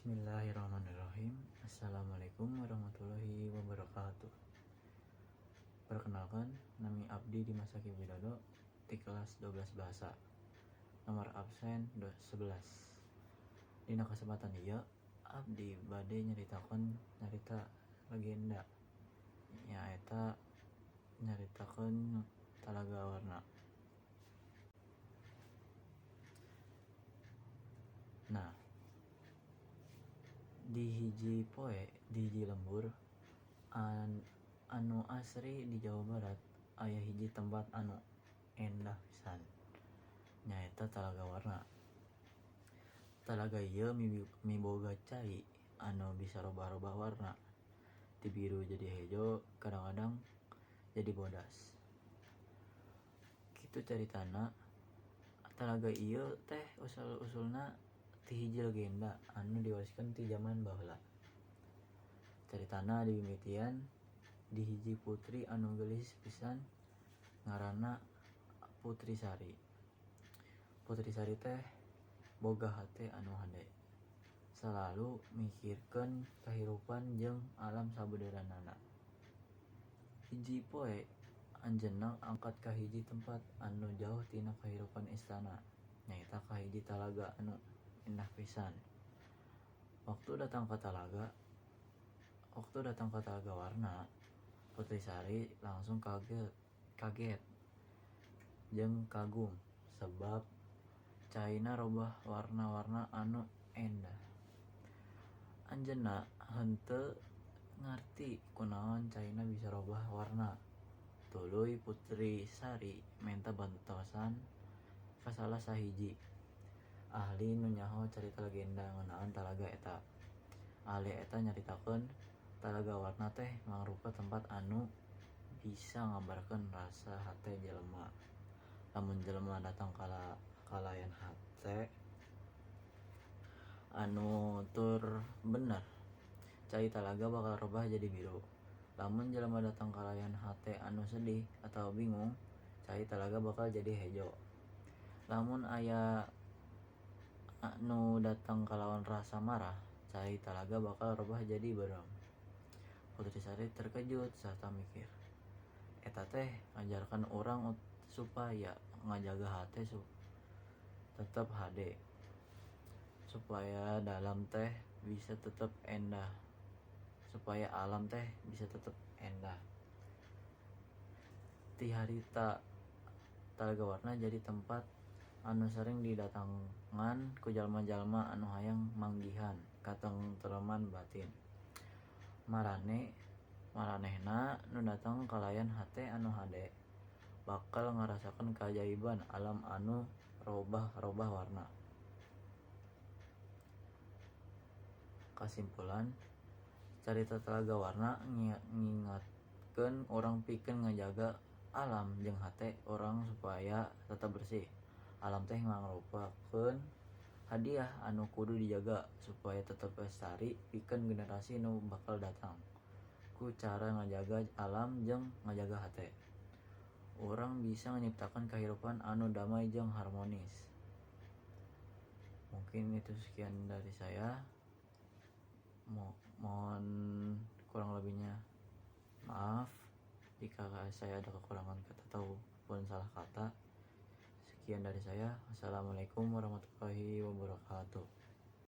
Bismillahirrahmanirrahim. Assalamualaikum warahmatullahi wabarakatuh. Perkenalkan, nami abdi Dimas Hakim Widodo di kelas 12 bahasa, nomor absen 11. Dina kesempatan ieu abdi bade nyaritakeun nyarita legenda, nyaeta nyaritakeun Talaga Warna. Nah, di hiji poe di hiji lembur anu asri di Jawa Barat, aya hiji tempat anu endah pisan, nyaeta Talaga Warna. Talaga ieu miboga cai anu bisa robah-robah warna, ti biru jadi hejo, kadang-kadang jadi bodas. Kitu caritana, talaga ieu teh asal-usulna ti hiji legenda anu diwariskeun ti jaman baheula. Caritana dimimitian di hiji putri anu geulis pisan, ngaranna Putri Sari. Putri Sari teh boga hate anu hade, salalu mikirkeun kahirupan jeung alam sabeudeurannana. Hiji poe anjeunna angkat ka hiji tempat anu jauh tina kahirupan istana, nyaeta ka hiji talaga anu endah pisan. Waktu datang ka Talaga Warna, Putri Sari langsung kaget jeung kagum sebab caina robah warna-warna anu endah. Anjeunna henteu ngarti kunaon caina bisa robah warna. Tuluy Putri Sari menta bantosan ka salah sahiji ahli nu nyaho carita legenda ngeunaan talaga eta. Ahli eta nyaritakeun Talaga Warna teh mangrupa tempat anu bisa ngagambarkeun rasa hate jelema. Lamun jelema datang kalayan hate anu tur bener, cai talaga bakal robah jadi biru. Lamun jelema datang kalayan hate anu sedih atawa bingung, cai talaga bakal jadi hejo. Lamun aya anu datang kalawan rasa marah, cai talaga bakal robah jadi beureum. Putri Sari terkejut sarta mikir, eta teh ngajarkeun urang supaya ngajaga hate tetep hade, supaya dalam teh bisa tetep endah, supaya alam teh bisa tetep endah. Ti harita Talaga Warna jadi tempat anu sering didatangan ku jalma-jalma anu hayang manggihan katentreman batin. Maranehna nu datang kalayan hate anu hade bakal ngarasakeun kaajaiban alam anu robah-robah warna. Kasimpulan, carita Talaga Warna ngingatkeun urang pikeun ngajaga alam jeung hate urang supaya tetep bersih. Alam teh mangrupakeun hadiah anu kudu dijaga supaya tetep lestari pikeun generasi nu bakal datang. Ku cara ngajaga alam jeung ngajaga hate, urang bisa nyiptakeun kahirupan anu damai jeung harmonis. Mungkin itu sekian dari saya. Mohon kurang lebihnya maaf jika saya ada kekurangan kata ataupun salah kata. Sekian dari saya. Assalamualaikum warahmatullahi wabarakatuh.